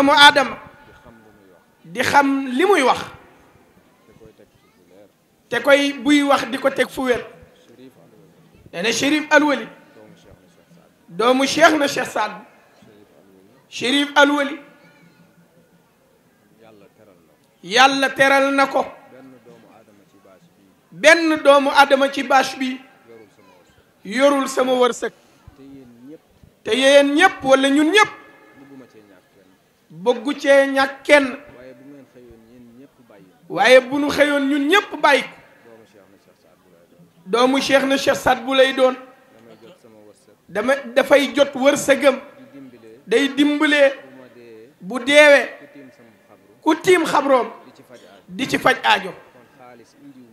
doomu aadama di xam li muy wax te koy buy wax di ko teg fu wér. nee na Chérif Alwali doomu Cheikh na Cheikh Saad Bou Chérif Alwali yàlla teral na ko benn doomu aadama ci bâche bi yorul sama wërsëg te yéen ñëpp wala ñun ñëpp bëggu cee ñàkk kenn waaye bu nu xëyoon ñun ñëpp bàyyi ko doomu Cheikh na Cheikh Saad Bou lay doon dafay jot wërsëgam day dimbalee bu deewee ku tiim xabroom di ci faj aajo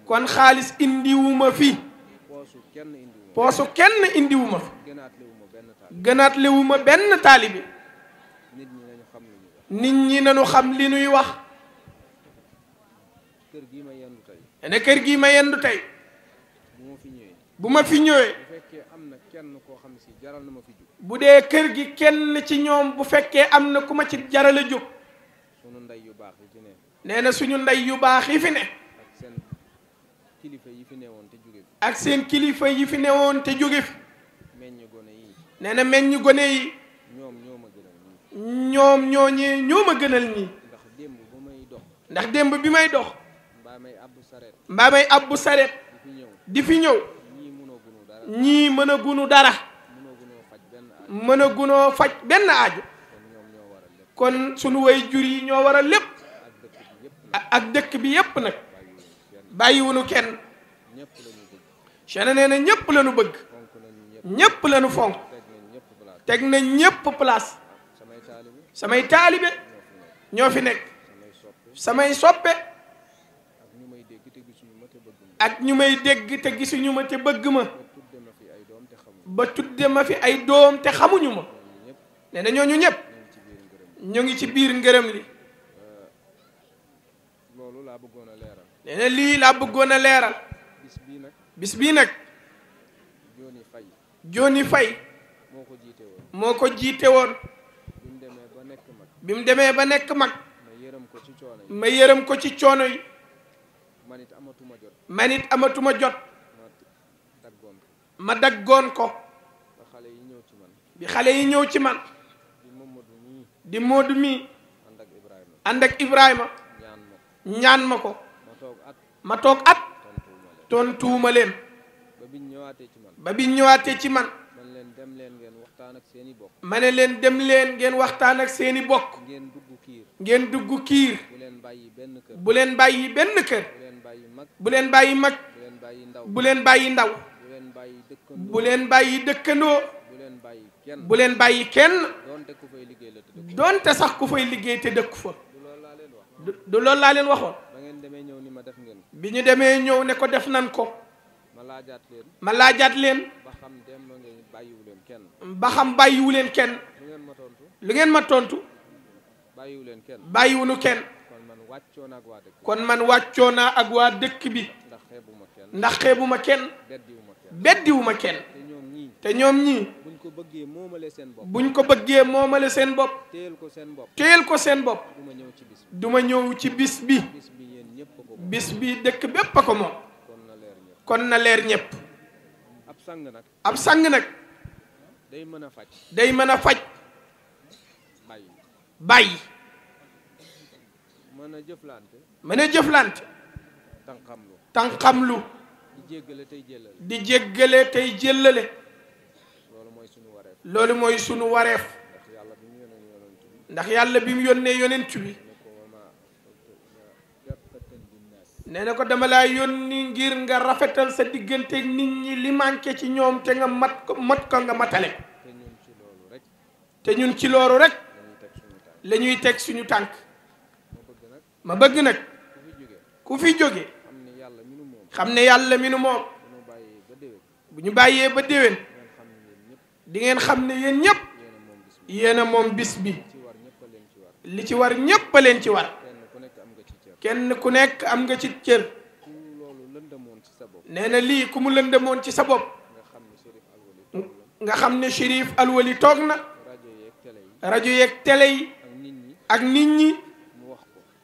kon xaalis indiwuma fi poosu kenn indiwuma fi gënaat lewuma benn taalibi nit ñi nañu xam li nuy wax ne kër gi ma yendu tey bu ma fi ñëwee bu dee kër gi kenn ci ñoom bu fekkee am na ku ma ci jaral a jóg nee na suñu ndey yu baax yi fi ne ak seen kilifa yi fi newoon te jóge fi nee na meññ gone yi ñoom ñooñee ñoo ma gënal ñii ndax démb bi may dox mbaa may abbu saret di fi ñëw ñii mën a gunu dara mën a gunoo faj benn aajo kon sunu way jur yi ñoo waral lépp ak dëkk bi yépp nag bàyyiwunu kenn Cheikh nee na ñépp lañu bëgg ñépp lañu fonk teg na ñépp place samay taalibe ñoo fi nekk samay soppe ak ñu may dégg te gisuñu ma te bëgg ma ba tudde ma fi ay doom te xamuñu ma nee na ñooñu ñëpp ñu ngi ci biir ngërëm li nee na lii laa bëggoon a leeral bis bii nag Joni Faye moo ko jiite woon bi mu demee ba nekk mag ma yërëm ko ci coono yi man it amatuma jot ma daggoon ko bi xale yi ñëw ci man di Moodu mii ànd ak Ibrahima ñaan ma ko ma toog at tontuwuma leen ba biñ ñëwaatee ci man ma ne leen dem leen ngeen waxtaan ak seeni bokk ngeen dugg kiir bu leen bàyyi benn kër bu leen bàyyi mag bu leen bàyyi ndaw bu leen bàyyi dëkkandoo bu leen bàyyi kenn doonte sax ku fay liggéey te dëkku fa du loolu laa leen waxoon bi ñu demee ñëw ne ko def nan ko ma laajaat leen ba xam bàyyiwu leen kenn lu ngeen ma tontu bàyyiwunu kenn kon man wàccoo naa ak waa dëkk bi ndax xeebuma kenn beddiwuma kenn te ñoom ñii buñ ko bëggee moomale seen bopp téyel ko seen bopp duma ñëw ci bis bi dëkk bépp a ko moom kon na leer ñépp ab sang nag day mën a faj bàyyi mën a jëflante tànqamlu di jéggale tey jéllale loolu mooy sunu wareef ndax yàlla bi mu yónnee yonent bi nee na ko dama laa yónni ngir nga rafetal sa digganteeg nit ñi li manqué ci ñoom te nga mat ko nga matale te ñun ci loolu rek la ñuy teg suñu tànk ma bëgg nag ku fi jóge xam ne yàlla mi nu moom bu ñu bàyyee ba déwén di ngeen xam ne yéen ñëpp yéen a moom bis bi li ci war ñëpp a leen ci war kenn ku nekk am nga ci cër nee na lii ku mu lëndëmoon ci sa bopp nga xam ne Chérif Alwali toog na rajo yeeg télé yi ak nit ñi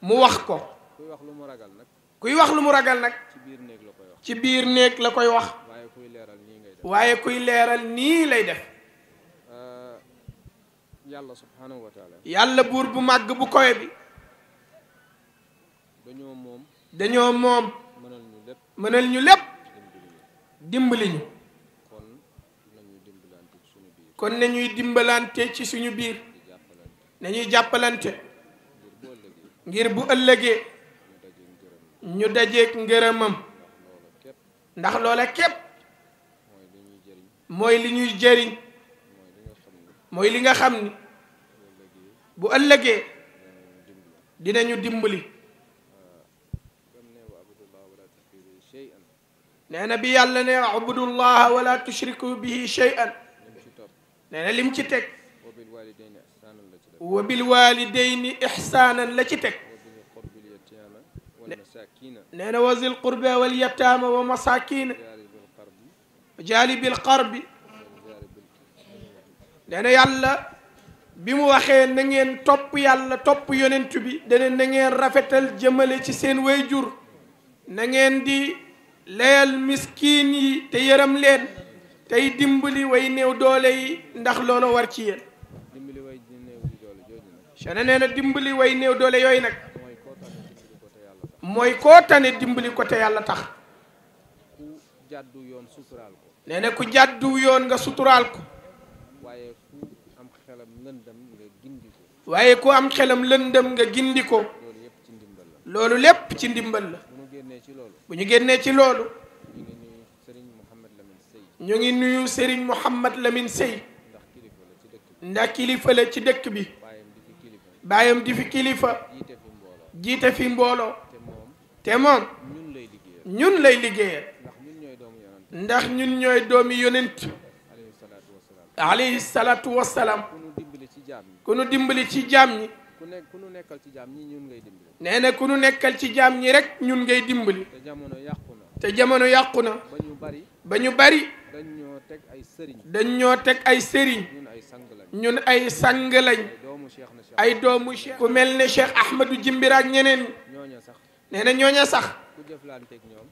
mu wax ko kuy wax lu mu ragal nag kuy wax lu mu ragal nag ci biir néeg la koy wax waaye kuy leeral nii lay def yàlla subhanahu wa taala yàlla buur bu màgg bu kowe bi dañoo moom mënal ñu lépp dimbali ñu kon nañuy dimbalante ci suñu biir nañuy jàppalante ngir bu ëllëgee ñu dajeek ngërëmam ndax loola képp mooy li ñuy jëriñ mooy li nga xam ni bu ëllëgee dinañu dimbali nee na bi yàlla ne ubudullaha wala tushriku bihi shay'an nee na lim ci teg wa bil walidayni ihsanan la ci teg nee na wa zil qurba wal yataama wa masakina jaali bil qarbi nee na yàlla bi mu waxee na ngeen topp yàlla topp yonent bi dana na ngeen rafetal jëmale ci seen wayjur na ngeen di leyal miskin yi te yërëm leen tey dimbali way néew doole yi ndax loolu war ci yéen sene nee na dimbali way néew doole yooyu nag mooy koo tane dimbali ko te yàlla tax nee na ku jàddu yoon nga suturaal ko waaye ku am xelam lëndëm nga gindi ko loolu lépp ci ndimbal la bu ñu génnee ci loolu ñu ngi nuyu Serigne Mouhamad Lamine Sey ndax kilifa la ci dëkk bi baayam di fi kilifa jiite fi mbooloo te moom ñun lay liggéeyal ndax ñun ñooy doomi yonent alayhi salaatu wassalaam ku nu dimbali ci jaam ñi nee na ku nu nekkal ci jaam ñi rek ñun ngay dimbali te jamono yàqu na ba ñu bari dañ ñoo teg ay sëriñ ñun ay sang lañ ay doomu Cheikh ku mel ne Cheikh Ahmadou Jimbira ak ñeneen nee na ñooña sax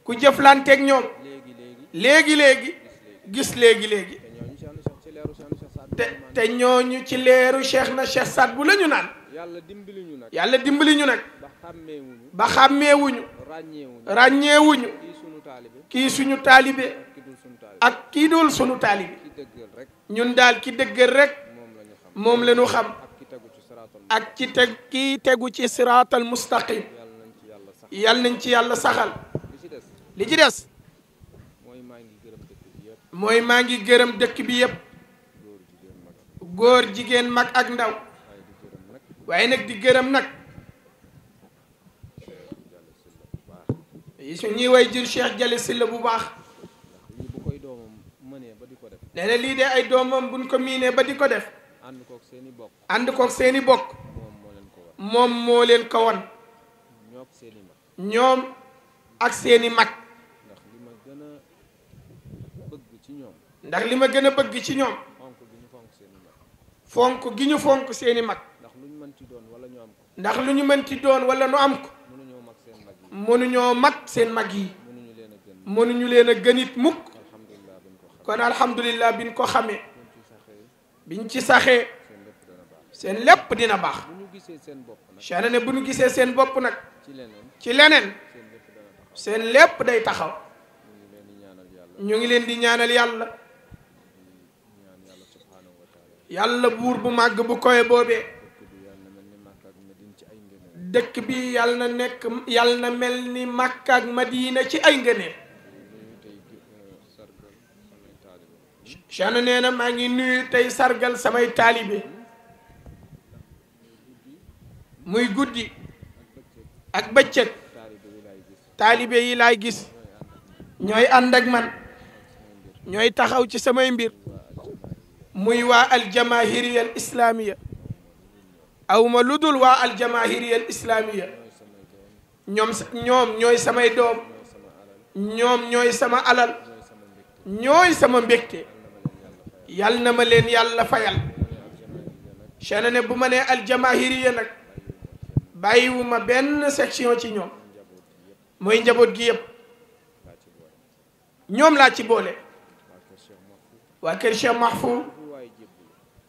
ku jëflanteeg ñoom léegi gis léegi te ñooñu ci leeru Cheikh na Cheikh Saad bu la ñu naan yàlla dimbali ñu nag ba xàmmeewuñu ràññeewuñu kii suñu taalibe ak kii dul suñu taalibe ñun daal ki dëggal rek moom la ñu xam ak ci kii tegu ci siraatal mustaqim yàlla nañ ci yàlla saxal li ci des mooy maa ngi gërëm dëkk bi yépp góor jigéen mag ak ndaw waaye nag di gërëm nag su ñuy way jur Cheikh Jali Silla bu baax nee na lii de ay doomam buñ ko miinee ba di ko def ànd koog seeni bokk moom moo leen ko won ñoom ak seeni mag ndax li ma gën a bëgg ci ñoom fonk gi ñu fonk seeni mag ndax lu ñu mënti doon wala nu am ko mënuñoo mag seen mag yi mënuñu leen a gënit mukk kon alhamdulillah biñ ko xamee biñ ci saxee seen lépp dina baax Cheikh na ne bu ñu gisee seen bopp nag ci leneen seen lépp day taxaw ñu ngi leen di ñaanal yàlla buur bu màgg bu koy boobee dëkk bi yàlla na mel ni Makka ak Madina ci ay ngëneel Cheikh na nee na maa ngi nuyu tey sargal samay taalibe muy guddi ak bëccëg taalibe yi laay gis ñooy ànd ak man ñooy taxaw ci samay mbir muy waa aljamahiriya al islamiya aw ma lu dul waa aljamahiriya al islamiya ñoom ñooy samay doom ñoom ñooy sama alal ñooy sama mbégte yal na ma leen yàlla fayal Cheikh na ne bu ma nee aljamahiriya nag bàyyiwuma benn section ci ñoom mooy njaboot gi yëpp ñoom laa ci boole waa kër Cheikh Mahfou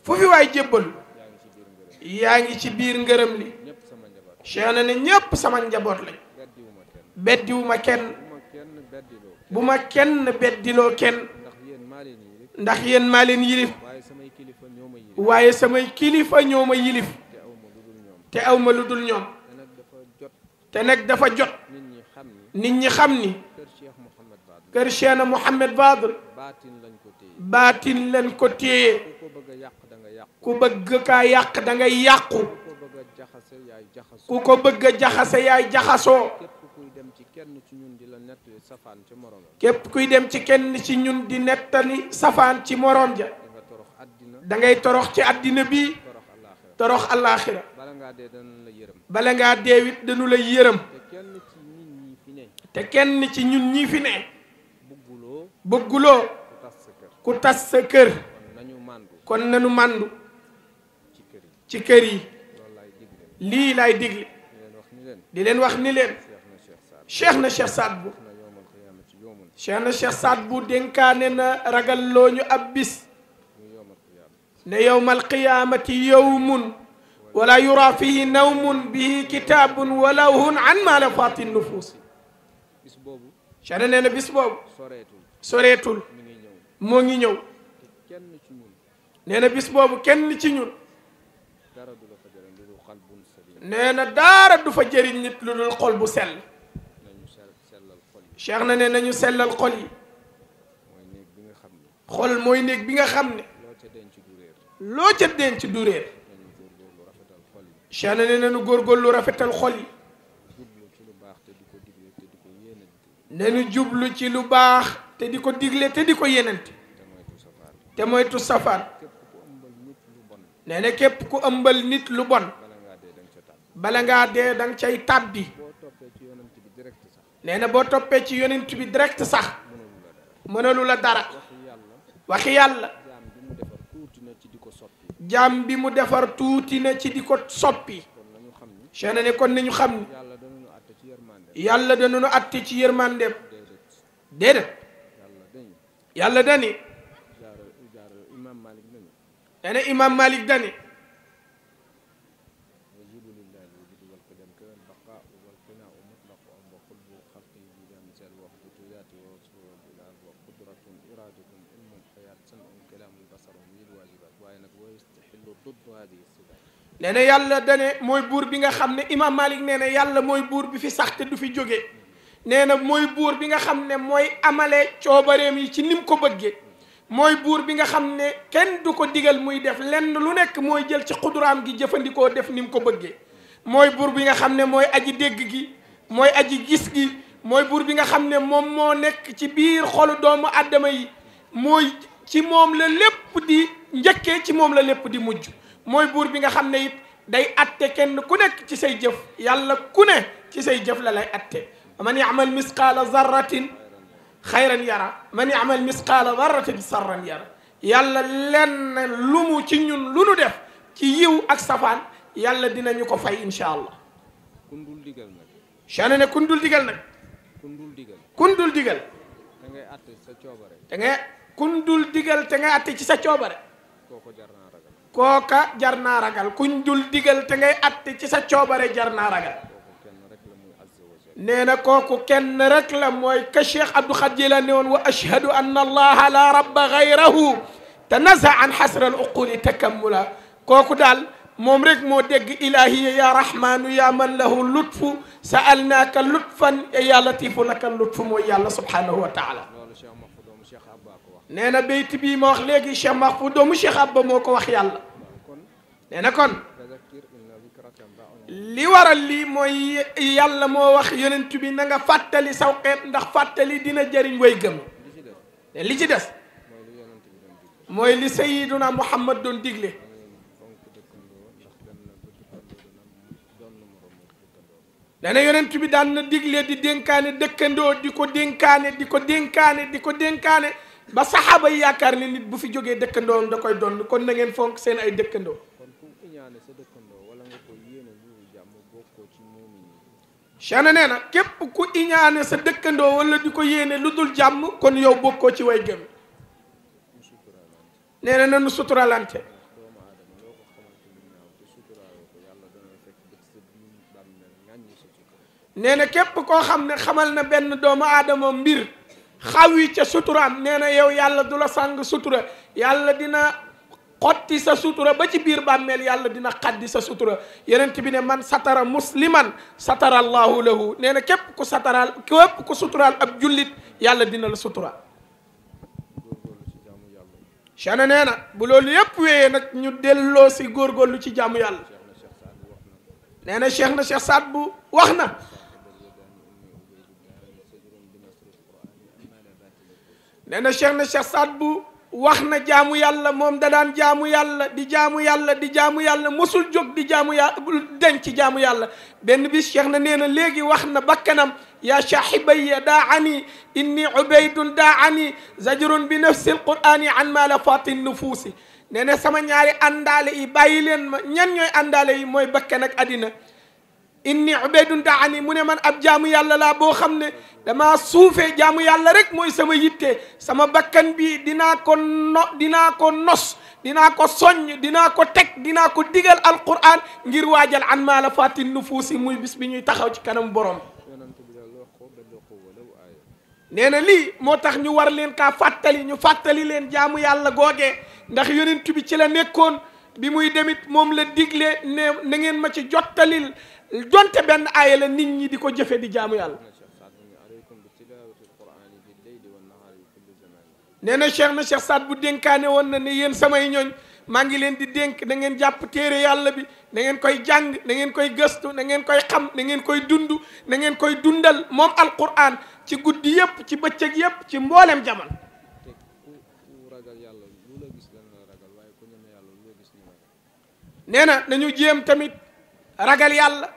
fu fi waay jébbalu yaa ngi ci biir ngërëm li Cheikh na ne ñépp sama njaboot lañ beddiwuma kenn bu ma kenn beddiloo kenn ndax yéen maa leen yilif waaye samay kilifa ñoo ma yilif te aw ma lu dul ñoom te nag dafa jot nit ñi xam ni kër Cheikh na Mouhamed Fadel baatin lañ ko téye ku bëgg kaa yàq da ngay yàqu ku ko bëgg a jaxase yaay jaxasoo képp kuy dem ci kenn ci ñun di nettali safaan ci moroom ja da ngay torox ci àddina bi torox àllaaxira bala ngaa deewit dañu la yërëm te kenn ci ñun ñi fi ne bëgguloo ku tas sa kër kon nanu màndu ci kër yi lii laay digle di leen wax ni leen cheikh na Cheikh Saad Bou cheikh na Cheikh Saad Bou dénkaane na ragal loo ñu ab bis ne yowmal qiyaamati yowmun wala yura fihi nawmun bihi kitaabun walawhun an ma la faati nufuus cheikh na nee na bis boobu soreetul moo ngi ñëw nee na bis boobu kenn ci ñun nee na daara du fa jëriñ nit lu dul xol bu sell cheikh na ne nañu sellal xol yi xol mooy néeg bi nga xam ne loo ca denc du réer cheikh na ne nañu góorgóorlu rafetal xol yi nañu jublu ci lu baax te di ko digle te di ko yenante te moytu safaan nee na képp ku ëmbal nit lu bon bala ngaa dee danga cay tàbbi nee na boo toppee ci yonent bi direct sax mënalu la dara waxi yàlla jaam bi mu defar tuuti na ci di ko soppi cheikh na ne kon nañu xam ni yàlla danañu atte ci yërmandeem déedéet yàlla dani nee na imam Malik dani nee na yàlla dane mooy buur bi nga xam ne imam Malik nee na yàlla mooy buur bi fi sax te du fi jóge nee na mooy buur bi nga xam ne mooy amale coobareem yi ci nim ko bëggee mooy buur bi nga xam ne kenn du ko digal muy def lenn lu nekk mooy jël ci xuduraam gi jëfandikoo def ni mu ko bëggee mooy buur bi nga xam ne mooy aji dégg gi mooy aji gis gi mooy buur bi nga xam ne moom moo nekk ci biir xolu doomu aadama yi mooy ci moom la lépp di njëkkee ci moom la lépp di mujj mooy buur bi nga xam ne it day atte kenn ku nekk ci say jëf yàlla ku ne ci say jëf la lay atte man ya'mal misqaala zarratin xayran yara man ya'mal misqaala zarratin sarran yara yàlla lenn lu mu ci ñun lu nu def ci yiw ak safaan yàlla dinañu ko fay insha allah kundul digal nag chane ne kundul digal nag kundul digal da ngay atte sa coobare te nga kundul digal te ngay atte ci sa coobare kooko jar naa ragal kooka jar naa ragal kuñ dul digal te ngay atte ci sa coobare jar naa ragal nee na kooku kenn rek la mooy ka Cheikh Abdou Khadre la ne woon wa ashhadu anna allaha la rabba gayrahu tanaza an xasra al uquli takammula kooku daal moom rek moo dégg ilahiya ya rahmanu ya man lahu lutfu sa'alnaaka lutfan ya latifu laka lutfu mooy yàlla subhanahu wa taala nee na bayt bii ma wax léegi Cheikh Mahfoud doomu Cheikh Abba moo ko wax yàlla nee na kon li waral lii mooy yàlla moo wax yonent bi na nga fàttali saw xeet ndax fàttali dina jëriñ way gëm te li ci des mooy li sayyiduna Muhammad doon digle dana yonent bi daan na digle di dénkaane dëkkandoo di ko dénkaane di ko dénkaane di ko dénkaane ba saxaaba yi yaakaar ne nit bu fi jógee dëkkandoom da koy doon kon na ngeen fonk seen ay dëkkandoo Cheikh na nee na képp ku iñaane sa dëkkandoo wala di ko yéene lu dul jàmm kon yow bokkoo ci way gëm. nee na nanu suturalante. nee na képp koo xam ne xamal na benn doomu aadama mbir xawi ca suturaam nee na yow yàlla du la sàng sutura yàlla dina xotti sa sutura ba ci biir bàmmeel yàlla dina xaddi sa sutura yenent bi ne man satara musliman satara allahu lahu nee na képp ku suturaal ab jullit yàlla dina la suturaal. Cheikhna nee na bu loolu yépp wéyee nag ñu delloo si góorgóorlu ci jaamu yàlla. nee na Cheikh Saad bu wax na. nee na Cheikh Saad bu wax na jaamu yàlla moom da daan jaamu yàlla di jaamu yàlla mosul jóg di jaamu yàlla denc jaamu yàlla benn bis Cheikh na nee na léegi wax na bakkanam yaa shahibaya daani inni ubaydun daani zajrun bi nafsi alqurani an ma la fati nufuusi nee na sama ñaari àndaale yi bàyyi leen ma ñan ñooy àndaale yi mooy bakkan ak àddina inni ubaydun daani mu ne man ab jaamu yàlla laa boo xam ne dama suufee jaamu yàlla rek mooy sama yitte sama bakkan bi dinaa ko nos dinaa ko soññ dinaa ko teg dinaa ko digal alquran ngir waajal an maa la fati nufuusi muy bis bi ñuy taxaw ci kanam borom. nee na lii moo tax ñu war leen kaa fàttali ñu fàttali leen jaamu yàlla googee ndax yonent bi ci la nekkoon bi muy demit moom la digle ne na ngeen ma ci jottalil donte benn aaya la nit ñi di ko jëfe di jaamu yàlla. nee na Cheikh Saad bu dénkaane woon na ne yéen samay ñooñ maa ngi leen di dénk da ngeen jàpp téere yàlla bi da ngeen koy jàng da ngeen koy gëstu da ngeen koy xam da ngeen koy dund da ngeen koy dundal moom alquran ci guddi yépp ci bëccëg yépp ci mboolem jamono. nee na nañu jéem tamit ragal yàlla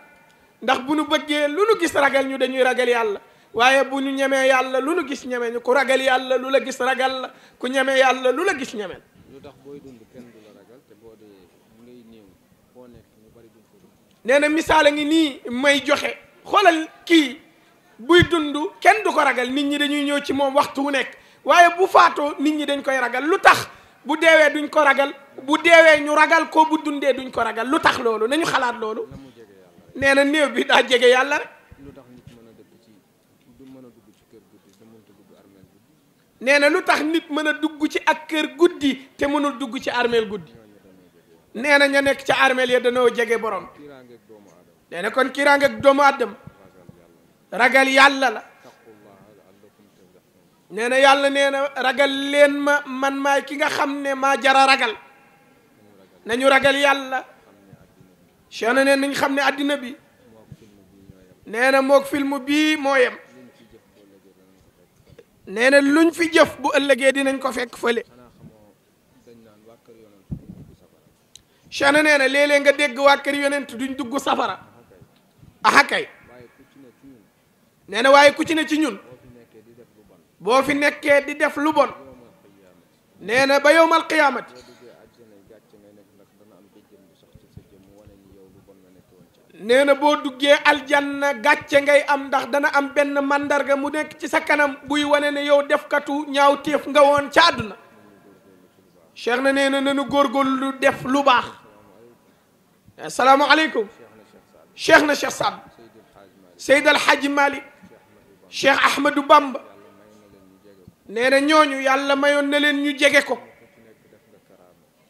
ndax bu nu bëggee lu nu gis ragal ñu dañuy ragal yàlla waaye bu ñu ñemee yàlla lu nu gis ñeme ñu ku ragal yàlla lu la gis ragal la ku ñeme yàlla lu la gis ñeme. lu tax booy dund kenn du la ragal te boo dee ngay néew foo nekk ñu bari duñ ko dund. nee na misaal a ngi nii may joxe xoolal kii buy dund kenn du ko ragal nit ñi dañuy ñëw ci moom waxtu wu nekk waaye bu faatoo nit ñi dañ koy ragal lu tax bu deewee duñ ko ragal bu deewee ñu ragal ko bu dundee duñ ko ragal lu tax loolu nañu xalaat loolu. nee na néew bi daa jege yàlla rek. nee na lu tax nit mën a dugg ci ak kër guddi te mënul dugg ci armeel guddi. nee na ña nekk ca armeel ya dañoo jege borom. nee na kon kiiraange ak doomu aadama ragal yàlla la. nee na yàlla nee na ragal leen ma man maay ki nga xam ne maa jara ragal nañu ragal yàlla. Cheikh na nee nañ xam ne addina bi nee na moog film bii moo yem. nee na luñ fi jëf bu ëllëgee dinañ ko fekk fële. Cheikh na nee na léeg-léeg nga dégg waa kër yonent duñ dugg safara aha kay. nee na waaye ku ci ne ci ñun boo fi nekkee di def lu bon nee na ba yowmal qiyaamati nee na boo duggee aljanna gàcce ngay am ndax dana am benn mandarga mu nekk ci sa kanam buy wane ne yow defkatu ñaaw téef nga woon ca àdduna. Cheikh na nee na nanu góorgóorlu def lu baax. asalaamaaleykum. Cheikh Saad Seyd al Hadji Malick Cheikh Ahmadou Bamba nee na ñooñu yàlla mayoon na leen ñu jege ko.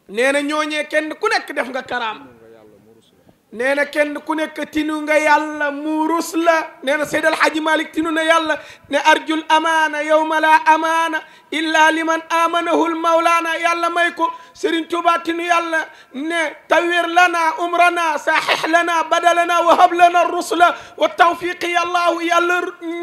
nee na ñooñee kenn ku nekk def nga karaam. nee na kenn ku nekk tinu nga yàlla mu rus la. nee na Seyd al Hadji Malick tinu na yàlla ne arjul amaana yawma la amaana illa liman amanahu l mawlaana yàlla may ko Serigne Touba tinu yàlla ne tawir lana umrana sahih lana badalana wa hab lana rusla wa tawfiqi yàllahu yàlla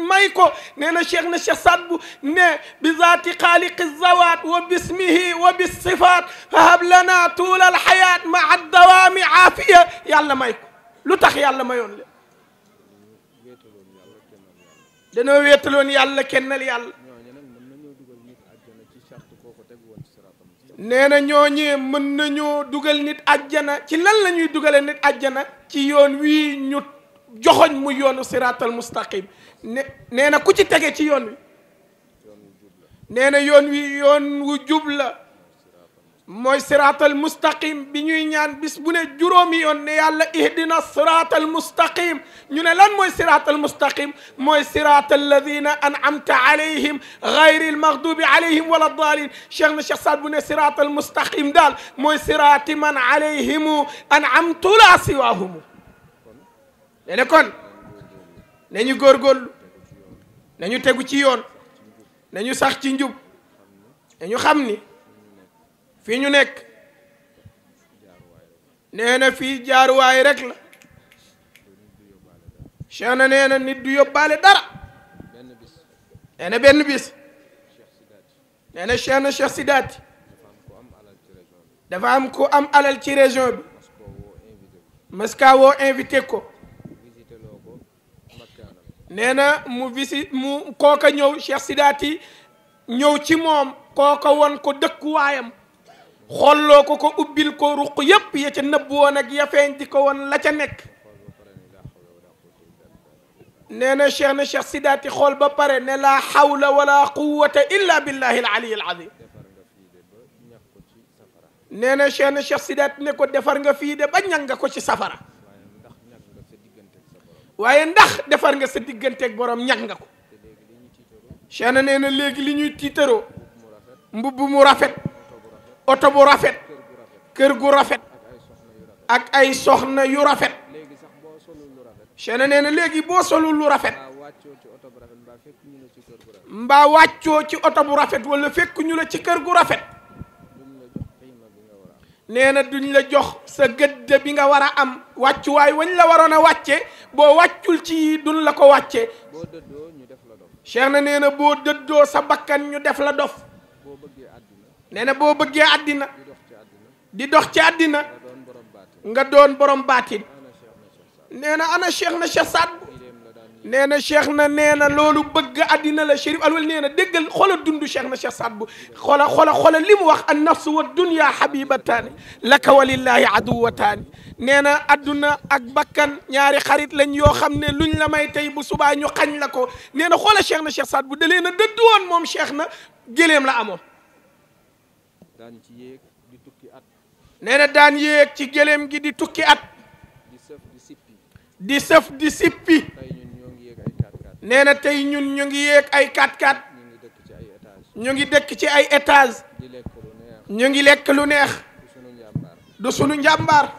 may ko. nee na Cheikh Saad bu ne bi zaati xaaliqi zawat wa bismihi wa bisifat fa hab lana tuula al hayat maa dawaami aafiya yàlla may ko. lu tax yàlla mayoon leen danoo wéetaloon yàlla kennal yàlla. nee na ñooñee mën nañoo dugal nit àjjana ci lan la ñuy dugale nit àjjana ci yoon wii ñu joxoñ mu yoonu siraatal mustaqim nee na ku ci tege ci yoon wi nee na yoon wi yoon wu jub la mooy siraatal mustaqim bi ñuy ñaan bis bu ne juróomi yoon ne yàlla ihdina siraatal mustaqim ñu ne lan mooy siraatal mustaqim mooy siraatal ladina an'amta alayhim gayril maghdubi alayhim wala daalin cheikh na cheikh Saad bu ne siraatal mustaqim daal mooy siraati man alayhimu an'amtu la siwahumu ne kon nañu góorgóorlu nañu tegu ci yoon nañu sax ci njub nañu xam ni fii ñu nekk nee na fii jaaruwaay rek la cheikh na nee na nit du yóbbaale dara nee na benn bis nee na cheikh na Cheikh Sidaati dafa am ku am alal ci région bi maska woo invité ko nee na mu kooka ñëw Cheikh Sidaati ñëw ci moom kooka won ko dëkkuwaayam xolloo ko ubbil ko ruq yépp ya ca nëbb woon ak ya feeñ di ko won la ca nekk nee na Cheikh Sidaati xool ba pare ne laa hawla wala quwwata illa billahi al ali al azim nee na Cheikh Sidaati ne ko defar nga fii de ba ñag nga ko ci safara waaye ndax defar nga sa digganteeg borom ñag nga ko Cheikh na nee na léegi li ñuy tiitaroo mbubb mu rafet oto bu rafet kër gu rafet ak ay soxna yu rafet Cheikh na nee na léegi boo solul lu rafet mbaa wàccoo ci oto bu rafet wala fekk ñu la ci kër gu rafet nee na duñ la jox sa gëdd bi nga war a am wàccuwaay wañ la waroon a wàcce boo wàccul ci duñ la ko wàcce Cheikh na nee na boo dëddoo sa bakkan ñu def la dof nee na boo bëggee àddina di dox ci àddina nga doon borom baatin nee na ana cheikh na Cheikh Saad bu nee na cheikh na nee na loolu bëgg àddina la Chérif Alwali nee na déggal xoola dund cheikh na Cheikh Saad bu xoola li mu wax an nafsu wa dunya habibataani laka walillahi aduwataani nee na adduna ak bakkan ñaari xarit lañ yoo xam ne luñ la may tey bu subaa ñu xañ la ko nee na xoola cheikh na Cheikh Saad bu da leen a dëdd woon moom cheikh na géléem la amoon daan ci yéeg di tukki at nee na daan yéeg ci géléem gi di tukki at di sëf di sippi nee na tey ñun ñu ngi yéeg ay 4x4 ñu ngi dëkk ci ay étage ñu ngi lekk lu neex du sunu njàmbaar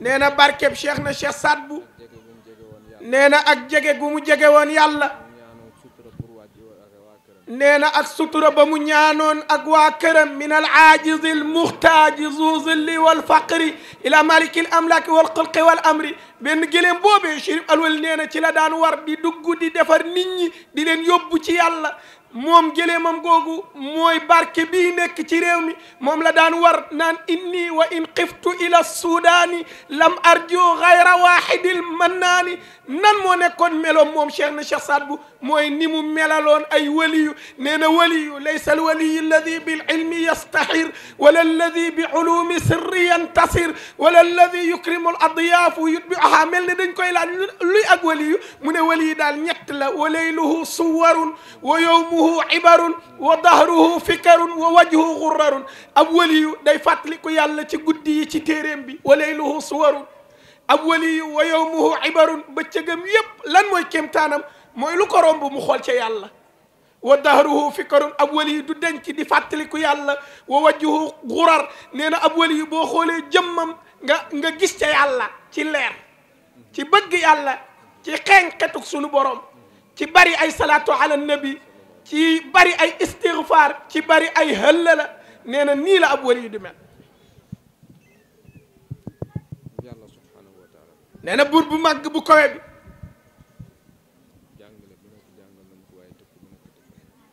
nee na barkeb cheikh na Cheikh Saad bu nee na ak jege gu mu jege woon yàlla nee na ak sutura ba mu ñaanoon ak waa këram min al aajizi al muxtaaji zu zilli wal faqri ila maliki al amlaki wal xalqi wal amri benn gëléem boobee Chérif Alwali nee na ci la daan war di dugg di defar nit ñi di leen yóbbu ci yàlla moom gëléemam googu mooy barke bii nekk ci réew mi moom la daan war naan inni wa in xiftu ila sudaani lam arju gayra waxidil mannaani nan moo nekkoon meloom moom cheikh na Cheikh Saad bu mooy ni mu melaloon ay waliyu nee na waliyu laysa al waliyu alladi bil ilmi yastahir wala alladi bi ulumi sirri yantasir wala alladi yukrimu al adyaafu yutbiuha mel ne dañ koy laaj luy ak waliyu mu ne waliyu daal ñett la wa layluhu suwarun wa yowmuhu ibarun wa dahruhu fikarun wa wajhuhu gurrarun ab waliyu day fàttaliku yàlla ci guddi yi ci téeréem bi wa layluhu suwarun ab waliyu wa yowmuhu ibarun bëccëgam yépp lan mooy kéemtaanam mooy lu ko romb mu xool ca yàlla wa dahruhu fikarun ab waliyu du denc di fàttaliku yàlla wa wajhuhu gurar nee na ab waliyu boo xoolee jëmmam nga gis ca yàlla ci leer ci bëgg yàlla ci xeeñ xetuk sunu borom ci bari ay salaatu ala nabi ci bari ay istighfar ci bari ay hëllala nee na nii la ab waliyu di mel nee na buur bu màgg bu kowe bi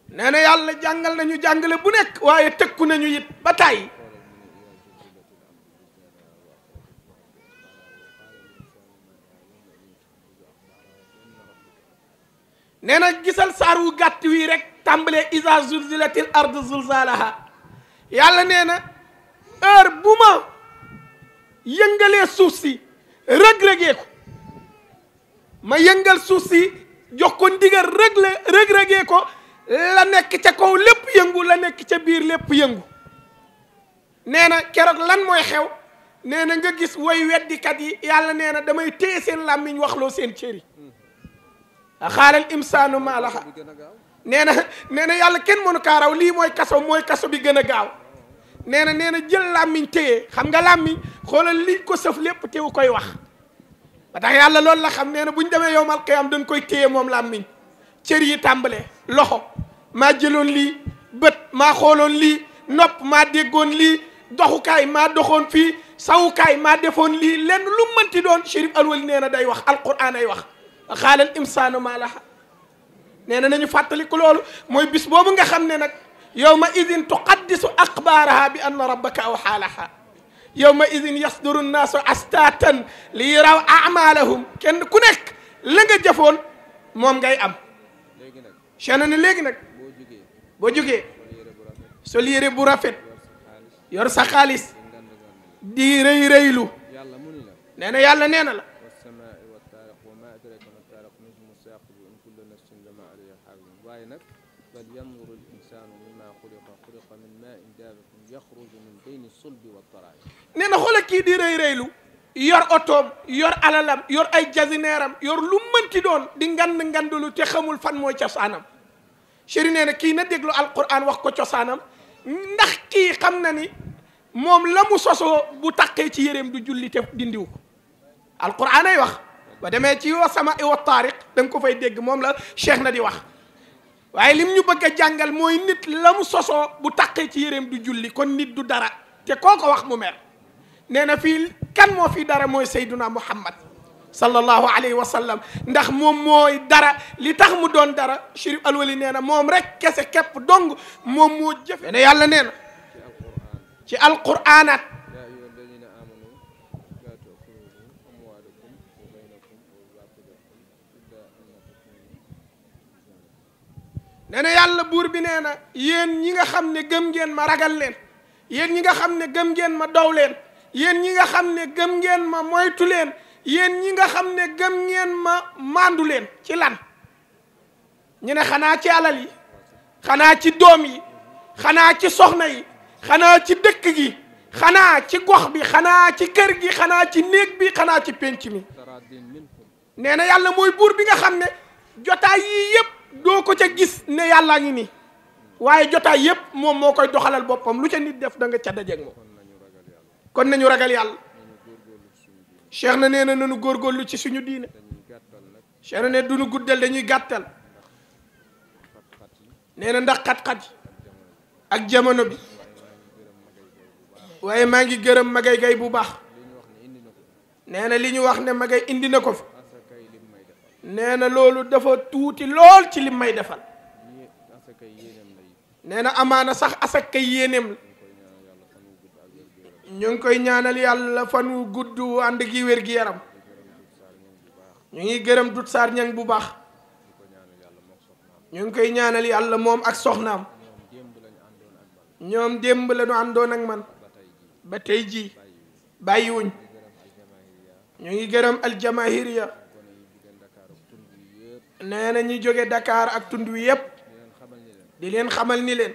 nee na yàlla jàngal nañu jàngale bu nekk waaye tëkku nañu it ba tàyyi nee na gisal saar wu gàtt wii rek tàmbalee iza zulzilatil ardu zulzalaha yàlla nee na heure bu ma yëngalee suuf si rëg-rëgee ko ma yëngal suuf si jox ko ndigal rëg-rëgee ko la nekk ca kaw lépp yëngu la nekk ca biir lépp yëngu nee na keroog lan mooy xew nee na nga gis way weddikat yi yàlla nee na damay téye seen làmmiñ waxloo seen cëri xaalal imsaanu maa laha nee na yàlla kenn mënu kaa raw lii mooy kaso bi gën a gaaw nee na jël làmmiñ téye xam nga làmmiñ xoolal liñ ko sëf lépp teewu koy wax ba tax yàlla loolu la xam nee na bu ñu demee yowmal qiyaam dañ koy téye moom làmmiñ cër yi tàmbalee loxo maa jëloon lii bët maa xooloon lii nopp maa déggoon lii doxukaay maa doxoon fii sawukaay maa defoon lii lenn lu mënti doon Chérif Alwali nee na day wax alquran ay wax xaalal imsaanu maa laha nee na nañu fàttaliku loolu mooy bis boobu nga xam ne nag yawma idin tuqaddisu axbaaraha bi anna rabbaka awhaa laha yawma idin yasduru nnaasu astatan li yaraw amalahum kenn ku nekk la nga jëfoon moom ngay am chena ne léegi nag boo jógee sol yére bu rafet yor sa xaalis di rëy rëylu nee na yàlla nee na la nee na xoola kii di rëy rëylu yor otoom yor alalam yor ay jasineeram yor lu mënti doon di ngandulu te xamul fan mooy cosaanam chéri nee na kii na déglu alquran wax ko cosaanam ndax kii xam na ni moom la mu sosoo bu taqee ci yéreem du julli te dindiw ko alquran ay wax ba demee ci wa sama wa taariq da nga ko fay dégg moom la cheikh na di wax waaye lim ñu bëgg a jàngal mooy nit la mu sosoo bu taqee ci yéreem du julli kon nit du dara te koo ko wax mu mer nee na fii kan moo fii dara mooy sayduna muhammad sallallahu alayhi wa sallam ndax moom mooy dara li tax mu doon dara Chérif Alwali nee na moom rek kese képp dong moom moo jëfe ne yàlla nee na ci alquraanat nee na yàlla buur bi nee na yéen ñi nga xam ne gëm ngeen ma ragal leen yéen ñi nga xam ne gëm ngeen ma daw leen yéen ñi nga xam ne gëm ngeen ma moytu leen yéen ñi nga xam ne gëm ngeen ma mandu leen ci lan ñu ne xanaa ci alal yi xanaa ci doom yi xanaa ci soxna yi xanaa ci dëkk gi xanaa ci gox bi xanaa ci kër gi xanaa ci néeg bi xanaa ci pénc mi nee na yàlla mooy buur bi nga xam ne jotaay yii yëpp doo ko ca gis ne yàllaa ngi nii waaye jotaay yëpp moom moo koy doxalal boppam lu ca nit def da nga ca dajeeg moom kon nañu ragal yàlla cheikh na nee na nanu góorgóorlu ci suñu diine cheikh na ne duñu guddal dañuy gàttal nee na ndax xat-xat yi ak jamono bi waaye maa ngi gërëm magay gay bu baax nee na li ñu wax ne magay indi na ko fi nee na loolu dafa tuuti lool ci lim may defal nee na amaana sax asaka yéeneem la ñu ngi koy ñaanal yàlla fan wu gudd ànd gi wér gi yaram ñu ngi gërëm Dut Saar Ñang bu baax ñu ngi koy ñaanal yàlla moom ak soxnaam ñoom démb la ñu àndoon ak man ba tey jii bàyyiwuñ ñu ngi gërëm aljamahiriya nee na ñi jóge Dakar ak tund wi yépp di leen xamal ni leen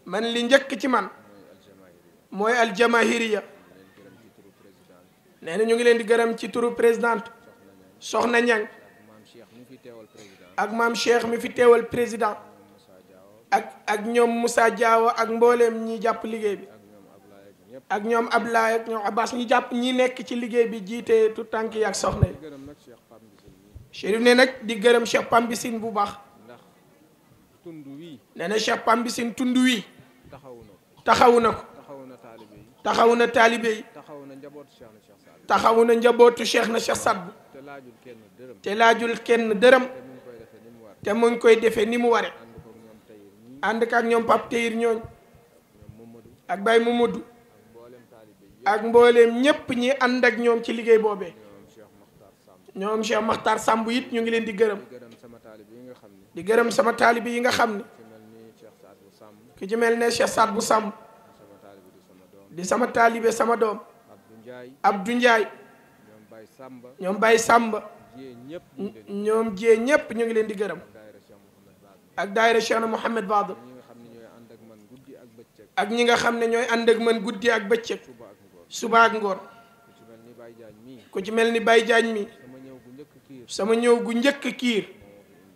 man li njëkk ci man mooy aljamahiriya nee na ñu ngi leen di gërëm ci turu présidente Soxna Ñang ak maam Cheikh mi fi teewal président ak ñoom Moussa Diaw ak mbooleem ñi jàpp liggéey bi ak ñoom Ablaye ak ñoom Abbas ñi jàpp ñi nekk ci liggéey bi jiite tout tànk yi ak soxna yi Chérif ne nag di gërëm Cheikh Pambisine bu baax nee na Cheikh Pambisine tund wi taxawu na ko taxawu na taalibe yi taxawu na njabootu Cheikh na Cheikh Sadbu te laajul kenn dërëm te mu ngi koy defee ni mu ware ànd ak ñoom Pape Teyir ñooñ ak Baye Mamadou ak mbooleem ñépp ñi ànd ak ñoom ci liggéey boobee ñoom Cheikh Makhtar Samb it ñu ngi leen di gërëm di gërëm sama taalibe yi nga xam ne ki ci mel ne Cheikh Sadbu Samb di sama taalibe sama doom Abdou Ndiaye ñoom Baye Samba ñoom jee ñépp ñu ngi leen di gërëm ak daayira Cheikh Mouhamed Fadel ak ñi nga xam ne ñooy ànd ak man guddi ak bëccëg suba ak ngoon ku ci mel ni Baye Diagne mi sama ñëw gu njëkk kiir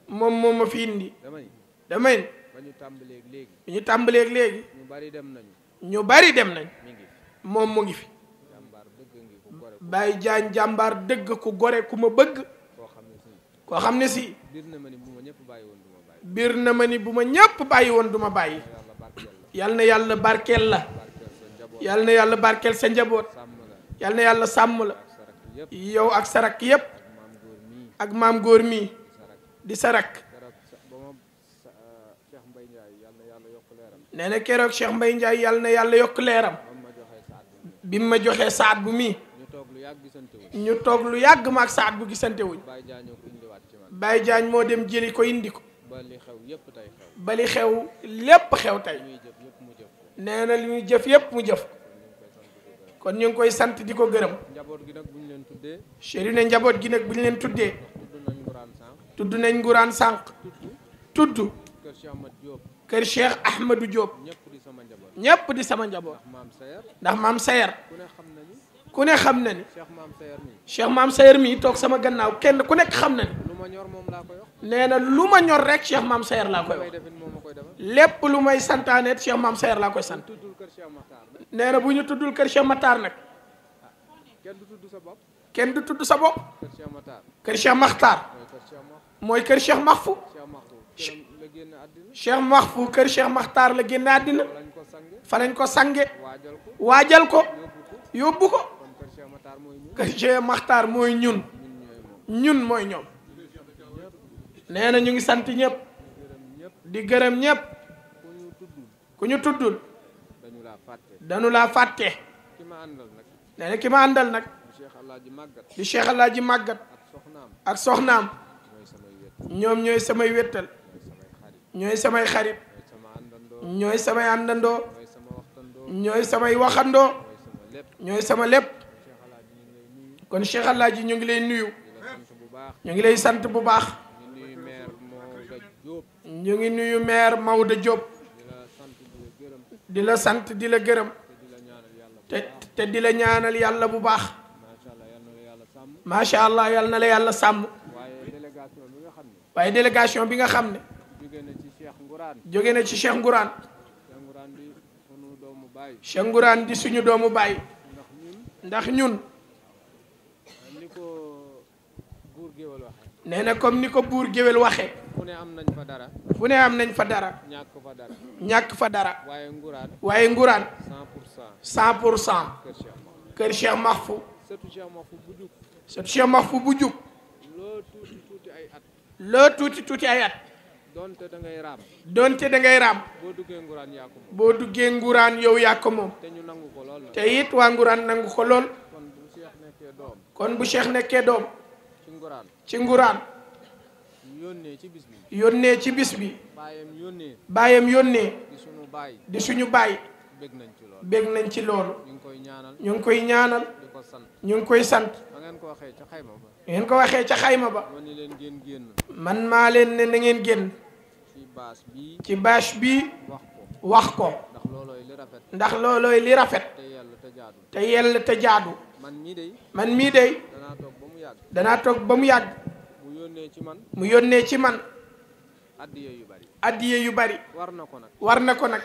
moom ma fi indi damay bi ñu tàmbaleeg léegi ñu bari dem nañ moom mu ngi fi Baye Diagne jàmbaar dëgg ku gore ku ma bëgg koo xam ne si biir na ma ni bu ma ñépp bàyyi woon du ma bàyyi yal na yàlla barkeel la yal na yàlla barkeel sa njaboot yal na yàlla sàmm la yow ak sa rakk yépp ak maam góor mii di sa rakk nee na keroog Cheikh Mbaye Ndiaye yal na yàlla yokk leeram bi ma joxee saat bu mii ñu toog lu yàgg ma ak saat bu gisante wuñ Baye Diagne moo dem jëli ko indi ko ba li xew lépp xew tey nee na li muy jëf yépp mu jëf kon ñu ngi koy sant di ko gërëm chéri ne njaboot gi nag bu ñu leen tuddee tudd nañ nguraan sànq tudd kër Cheikh Ahmadou Diop ñépp di sama njaboot ndax maam Sayer ku ne xam na ni Cheikh maam Sayer mi toog sama gannaaw kenn ku nekk xam na ni nee na lu ma ñor rek Cheikh maam Sayer laa koy wax lépp lu may santaaneet Cheikh maam Sayer laa koy sant nee na bu ñu tuddul kër Cheikh Matar nag kenn du tudd sa bopp kër Cheikh Makhtar mooy kër Cheikh Mahfou Cheikh Mahfou kër Cheikh Makhtar la génn àddina fa lañ ko sange waajal ko yóbbu ko kër Cheikh Makhtar mooy ñun mooy ñoom nee na ñu ngi sant ñëpp di gërëm ñëpp ku ñu tuddul dañu laa fàtte nee na ki ma àndal nag di Cheikh Alaaji Màggat ak soxnaam ñoom ñooy samay wéttal ñooy samay xarit ñooy samay àndandoo ñooy samay waxandoo ñooy sama lépp kon Cheikh Alaaji ñu ngi lay nuyu ñu ngi lay sant bu baax ñu ngi nuyu maire Maodo Diop di la sant di la gërëm te di la ñaanal yàlla bu baax macha allah yal na la yàlla sàmm waaye délégation bi nga xam ne jóge na ci Cheikh Ngourane Cheikh Ngourane di suñu doomu baay ndax ñun nee na comme ni ko buur géwél waxee fu ne am nañ fa dara fu ne am nañ fa dara ñàkk fa dara waaye Ngourane 100% kër Cheikh Mahfou sëtu Cheikh Mahfou bu jug loo tuuti ay at donte da ngay raam boo duggee Ngourane yow yaa ko moom te it waa Ngourane nangu ko lool kon bu Cheikh nekkee doom ci Ngourane yónnee ci bis bi baayam yónnee di suñu baay bég nañ ci loolu ñu ngi koy ñaanal ñu ngi koy sant ngeen ko waxee ca xayma ba man maa leen ne na ngeen génn ci bâche bi wax ko ndax loolooy li rafet te yell te jaadu man mii dey danaa toog ba mu yàgg mu yónnee ci man addiye yu bari war na ko nag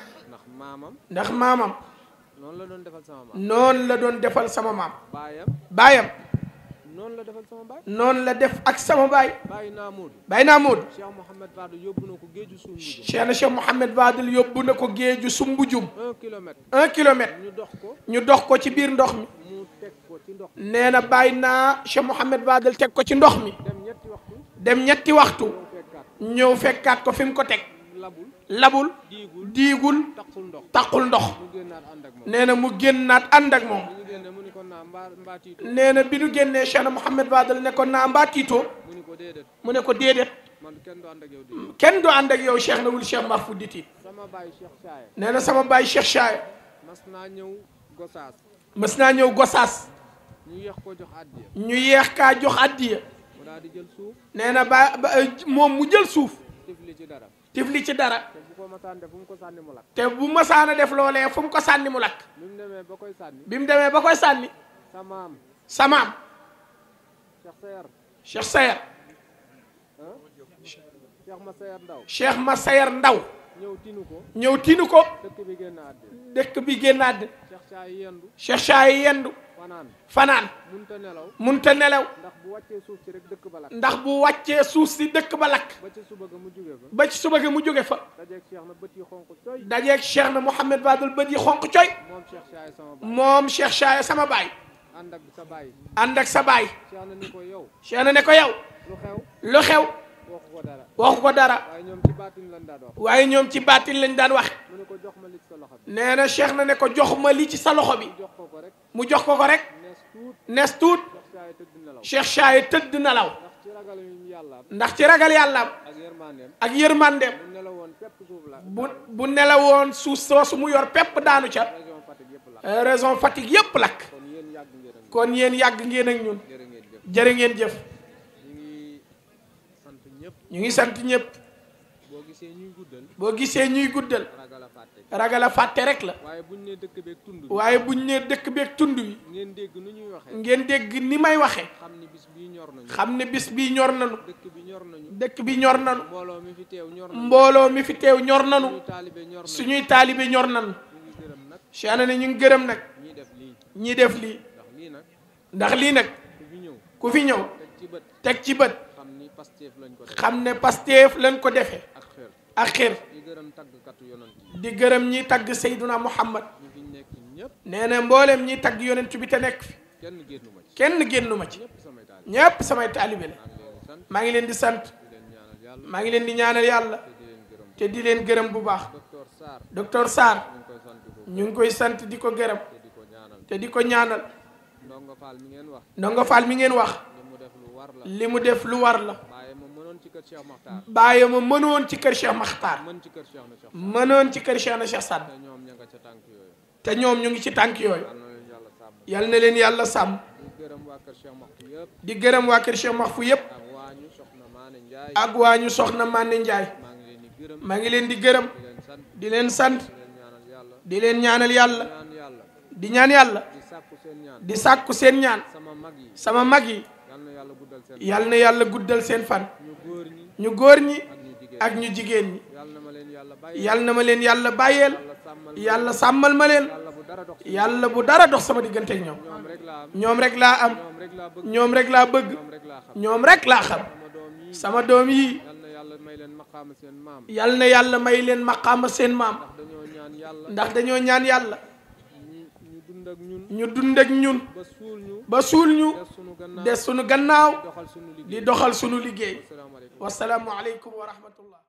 ndax maamam noonu la doon defal sama maam baayam noonu la def ak sama baay Baye Namoud Cheikh Mouhamed Fadel yóbbu na ko géeju Sumbujum 1 kilomètre ñu dox ko ci biir ndox mi nee na bàyyi naa Cheikh Mouhamed Fadel teg ko ci ndox mi dem ñetti waxtu ñëw fekkaat ko fi mu ko teg labul diigul taqul ndox nee na mu génnaat ànd ak moom nee na bi nu génnee Cheikh Mouhamed Fadel ne ko naa mbaa tiitoo mu ne ko déedéet kenn du ànd ak yow Cheikh na wul Cheikh Mahfou di tiit nee na sama baay Cheikh Chaye mës naa ñëw Gosaas ñu yeex kaa jox addiya mu daal di jël suuf. nee na moom mu jël suuf. tifli ci dara. tifli ci dara. te bu ko masaan def fu mu ko sànni mu lakk. te bu masaana def loolee fu mu ko sànni mu lakk. bi mu demee ba koy sànni. bi mu demee ba koy sànni. samaam. Cheikh Sayer. Cheikh ma Sayer Ndaw. ñëw tinu ko. dëkk bi génn àddina. Cheikh Saay yendu. fanaan. munta nelaw. ndax bu wàccee suuf si dëkk ba lakk. ba ci suba ga mu jóge fa. dajeeg Cheikh na Mouhamed Badul bët yi xonq coy. moom Cheikh Saay sama baay. ànd ak sa baay. Cheikh na ne ko yow. lu xew. waxu ko dara. waaye ñoom ci baatin lañ daan wax. nee na Cheikh na ne ko jox ma li ci sa loxo bi. mu jox ko rek. nees tuut. Cheikh Saay tëdd nelaw. ndax ci ragal yàllaam. ak yërmandeem. bu nelawoon suuf soosu mu yor pepp daanu ca. région Fatick yépp lakk. kon yéen yàgg ngeen ak ñun. jërë ngeen jëf. ñu ngi sant ñëpp. boo gisee ñuy guddal. ragal a fàtte rek la. waaye buñ ne dëkk beeg tund wi. ngeen dégg ni may waxe xam ne bis bii ñor nañu. dëkk bi ñor nañu. mbooloo mi fi teew ñor nañu. suñuy taalibe ñor nañu. Cheikh na ne ñu ngi gërëm nag. ñi def lii. ndax lii nag. ku fi ñëw. teg ci bët. xam ne Pastef lañ ko defee. ak xër. di gërëm ñi tagg Seyduna Muhammad. nee na mboolem ñi tagg yonent bi te nekk fi. kenn génnu ma ci. ñépp samay taalibe la. maa ngi leen di sant. maa ngi leen di ñaanal yàlla. te di leen gërëm bu baax. docteur Sarr. ñu ngi koy sant di ko gërëm. te di ko ñaanal. Ndongo Fall mi ngeen wax. li mu def lu war la. bàyyi ma mënoon ci kër Cheikh Makhtar. mënoon ci kër Cheikh na Cheikh Sadd. te ñoom ñu ngi ci tànk yooyu. yal na leen yàlla sàmm. di gërëm waa kër Cheikh Mahfou yépp. ak waa ñu soxna Mané Ndiaye. maa ngi leen di gërëm. di leen sant. di leen ñaanal yàlla. di ñaan yàlla. di sàkku seen ñaan. sama mag yi. yal na yàlla guddal seen fan. ñu góor ñi ak ñu jigéen ñi. yal na ma leen yàlla bàyyeel. yàlla sàmmal ma leen. yàlla bu dara dox sama diggante ak ñoom. ñoom rek laa am. ñoom rek laa bëgg. ñoom rek laa xam. sama doom yi. yal na yàlla may leen maqaama seen maam. ndax dañoo ñaan yàlla. ñu dund ak ñun. ba suul ñu. des sunu gannaaw. di doxal sunu liggéey. wasalaamu aleykum wa rahmatullah.